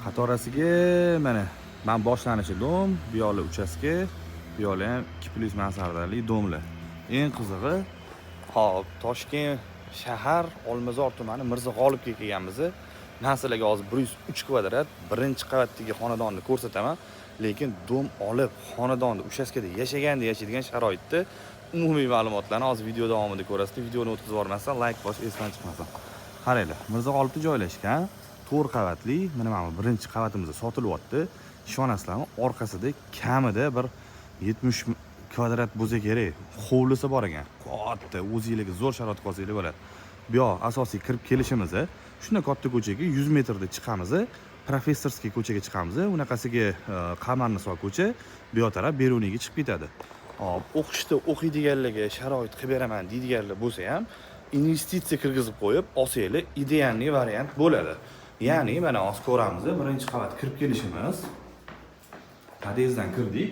Qatorasiga mana man boshlanishi дом, bu yoqli uchastka, bu yoqli ham 2 plyus mansardali дом lar. Eng qizig'i, hop, Toshkent shahar, Olmazor tumani, Mirzo G'olibga kelganmiz. Man sizlarga hozir 103 kvadrat birinchi qavatdagi xonadonni ko'rsataman. Lekin дом olib, xonadonni uchastkada yashaganda yashaydigan sharoitda umumiy ma'lumotlarni hozir video davomida ko'rasizlar. Videoni o'tkazib yubormasdan layk bosish esdan chiqmasin. Qaranglar, Mirzo G'olibda joylashgan 4 qavatli, mana bu birinchi qavatimizda sotilyapti. Ishonasizlarmi, orqasida kamida bir 70 kvadrat bo'lsa kerak, hovlisi bor ekan. Katta, o'zinglarga zo'r sharoit qilsanglar bo'ladi. Bu yoq asosiy kirib kelishimiz, shunday katta ko'chaga 100 metrda chiqamiz, Professorskiy ko'chaga chiqamiz, unaqasiga Qamarniso ko'cha, bu yoq taraf Beruniyga chiqib ketadi. Hop, o'qishda o'qiydiganlarga sharoit qilib beraman deydiganlar bo'lsa ham, investitsiya kirgizib qo'yib olsanglar, идеальный variant bo'ladi. Ya'ni mana hozir ko'ramiz, birinchi qavat kirib kelishimiz. Podyezddan kirdik.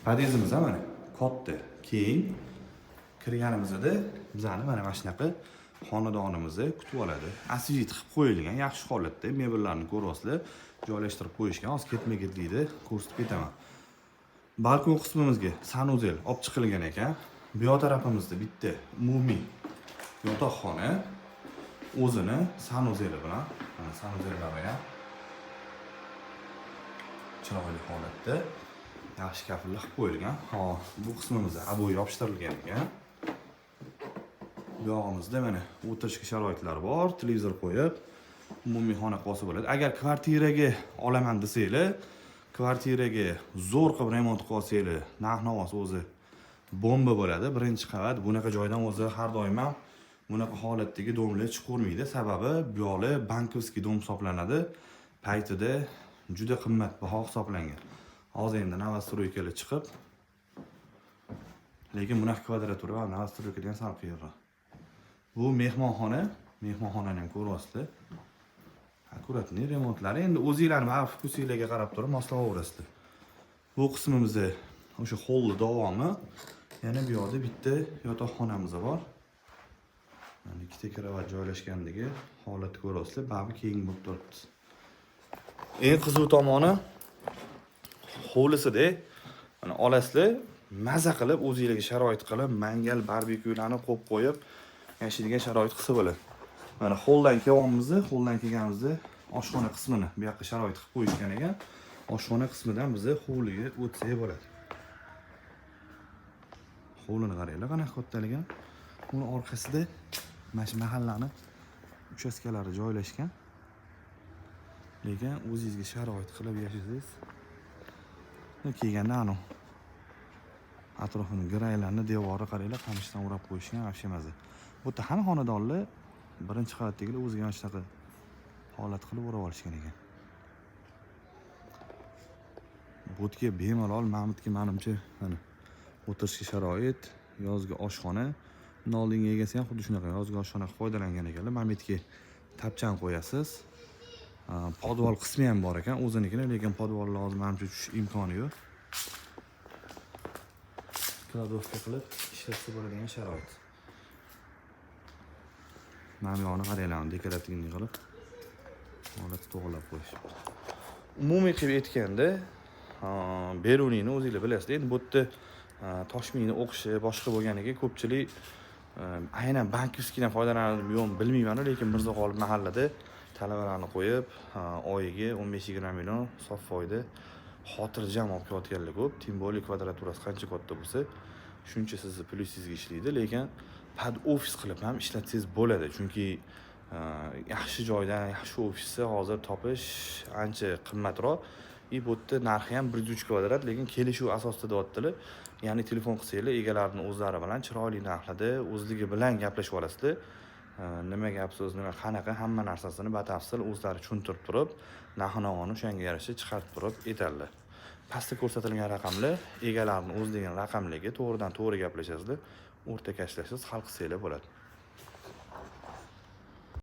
Podyezdimiz ham mana katta, keng. Kirganimizda bizani mana shunaqa xonadonimizni kutib oladi. Освежить qilib qo'yilgan, yaxshi holatda, mebellarni ko'ryapsizlar, joylashtirib qo'yishgan. Hozir ketma-ketlikda ko'rsatib ketaman. Balkon qismimizga санузел olib chiqilgan ekan. Bu yoq tarafimizda bitta umumiy yotoqxona o'zini санузел i bilan, mana санузел lari ham chiroyli holatda, yaxshi kafellar qilib qo'yilgan. Hop, bu qismimizda обои yopishtirilgan ekan. Bu yog'imizda mana o'tirishga sharoitlar bor, televizor qo'yib, umumiy xona qilsa bo'ladi. Agar kvartiraga olaman desanglar, kvartiraga zo'r qilib remont qilib olsanglar, narx navosi o'zi bomba bo'ladi. Birinchi qavat bunaqa joydan o'zi har doim ham bunaqa holatdagi дом lar chiqavermaydi. Sababi bu yoqlar банковский дом hisoblanadi. Paytida juda qimmatbaho hisoblangan. Hozir endi новостройка lar chiqib, lekin bunaqa kvadratura va новостройка dan ham sal qiyinroq. Bu mehmonxona, mehmonxonani ham ko'ryapsizlar. Аккуратный remontlari, endi o'zinglarni baribir вкус inglarga qarab turib moslab. Bu qismimizda o'sha holli davomi. Yana bu yoqda bitta yotoqxonamiz bor. Mana ikkita kravat joylashganligi holatni ko'ryapsizlar, baribir keng bo'lib turibdi. Eng qiziq tomoni hovlisida, mana olasizlar, maza qilib o'zinglarga sharoit qilib, mangal, barbekyularni qo'yib qo'yib yashaydigan sharoit qilsa bo'ladi. Mana holdan kelyapmiz, holdan kelganimizda oshxona qismini bu yoqqa sharoit qilib qo'yishgan ekan. Oshxona qismidan biza hovliga o'tsak bo'ladi. Hovlini qaranglar, qanaqa kattaligini. Uni orqasida mana shu mahallani uchastkalari joylashgan. Lekin o'zingizga sharoit qilib yashasangiz, kelganda anavi atrofini giraylarni devori qaranglar, qamishdan o'rab qo'yishgan, вообще maza. Bu yerda hamma xonadonlar birinchi qavatdagilar o'ziga mana shunaqa holat qilib o'rab olishgan ekan. Bu yerga bemalol Mahmudga, manimcha, mana o'tirishga sharoit, yozgi oshxona. Bundan oldingi egasi ham xuddi shunaqa yozgi oshxona qilib foydalangan ekanlar. Mana bu yerga tapchan qo'yasiz. Podval qismi ham bor ekan o'zinikini, lekin podvalga hozir manimcha tushish imkoni yo'q. Кладовка qilib ishlatsa bo'ladigan sharoit. Mana bu yoqni qaranglar, декоративный qilib holat to'g'irlab qo'yishibdi. Umumiy qilib aytganda, Beruniyni o'zinglar bilasizlar. Endi bu yerda Toshmiyni o'qishi boshqa bo'lganiga ko'pchilik aynan банковский dan foydalanadimi, yo'qmi, bilmayman, lekin Mirzo G'olib mahallada talabalarni qo'yib, oyiga 15-20 million sof foyda xotirjam olib kelayotganlar ko'p. Тем более kvadraturasi qancha katta bo'lsa, shuncha sizni plyusingizga ishlaydi. Lekin под ofis qilib ham ishlatsangiz bo'ladi, chunki yaxshi joydan yaxshi ofisni hozir topish ancha qimmatroq. И bu yerda narxi ham 103 kvadrat, lekin kelishuv asosida deyaptilar. Ya'ni telefon qilsanglar, egalarini o'zlari bilan chiroyli narxlarda o'zligi bilan gaplashib olasizlar. Nima gap so'z, nima, qanaqa, hamma narsasini batafsil o'zlari tushuntirib turib, narx navoni o'shanga yarasha chiqarib turib aytadilar. Pastda ko'rsatilgan raqamlar egalarni o'zligini raqamligi, to'g'ridan to'g'ri gaplashasizlar, o'rtakashlashsiz hal qilsanglar bo'ladi.